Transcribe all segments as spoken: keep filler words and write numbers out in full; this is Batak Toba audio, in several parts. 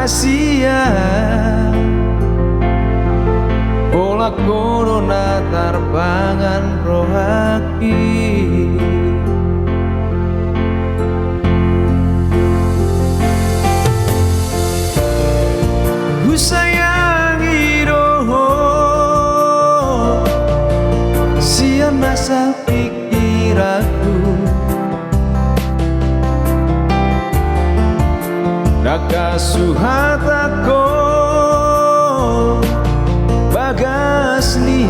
Asia, holan ho do na tarpangan rohangki. Husayangi do ho sian nasa pingkiranku. Ndang huhatahon bagas ni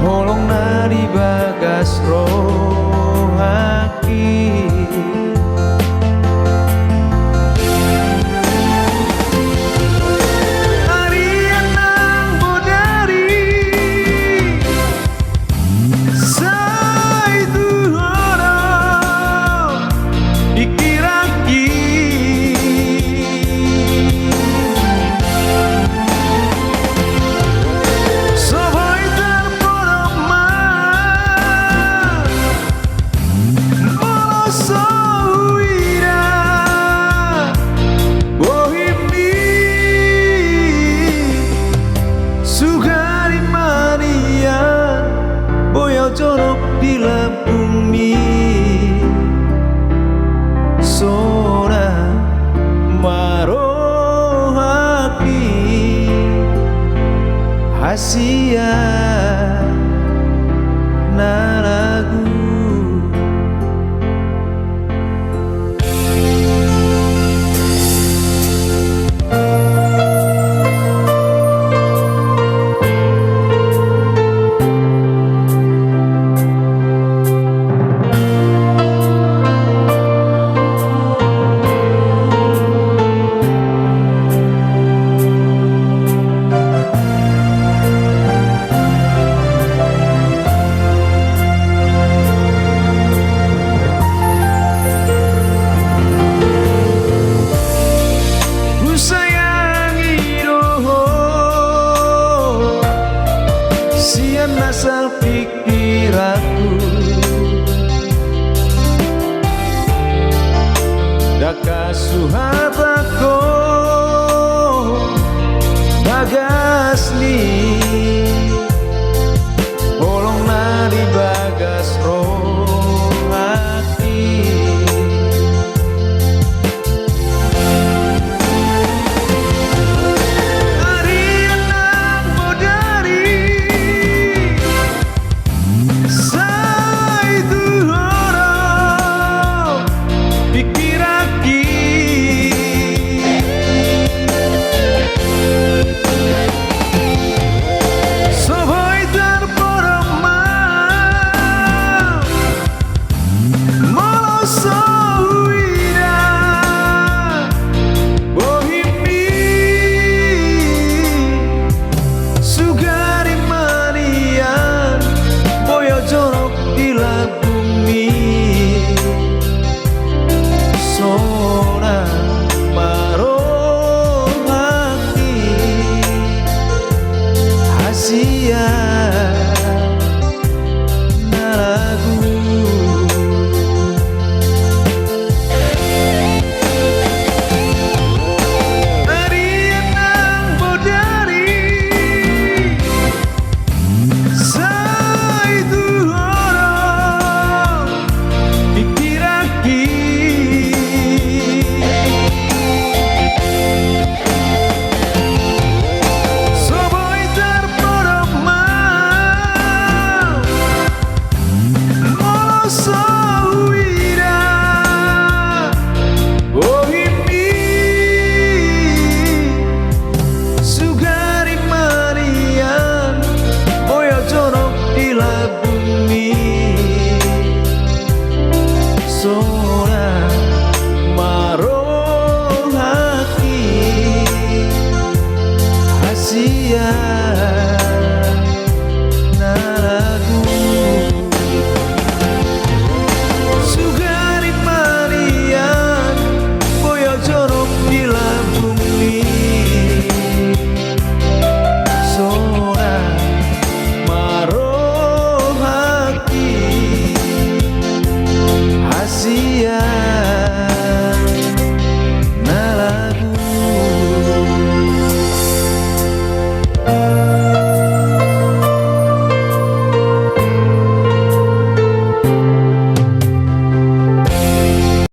holong na di bagas rohangki. Arian nang bodari, sai tu ho do pingkiranki. So boi tarpodom ma molo so huida bohimi, sugari ma nian boi au jonok di lambungmi. Sonang ma rohangki, Asia na lagu. Husayangi do ho sian nasa pingkiranku. Ndang huhatahon bagas ni holong na di bagas rohangki. Arian nang bodari, sai tu ho do pingkiranki. So boi tarpodom ma molo so huida bohimi, sugari ma nian boi au jonok di lambungmi. Sonang ma rohangki, Asia na lagu. Arian nang bodari, sai tu ho do pingkiranki. So boi tarpodom ma molo so huida bohimi, sugari ma nian boi au jonok di lambungmi. Sonang ma rohangki, Asia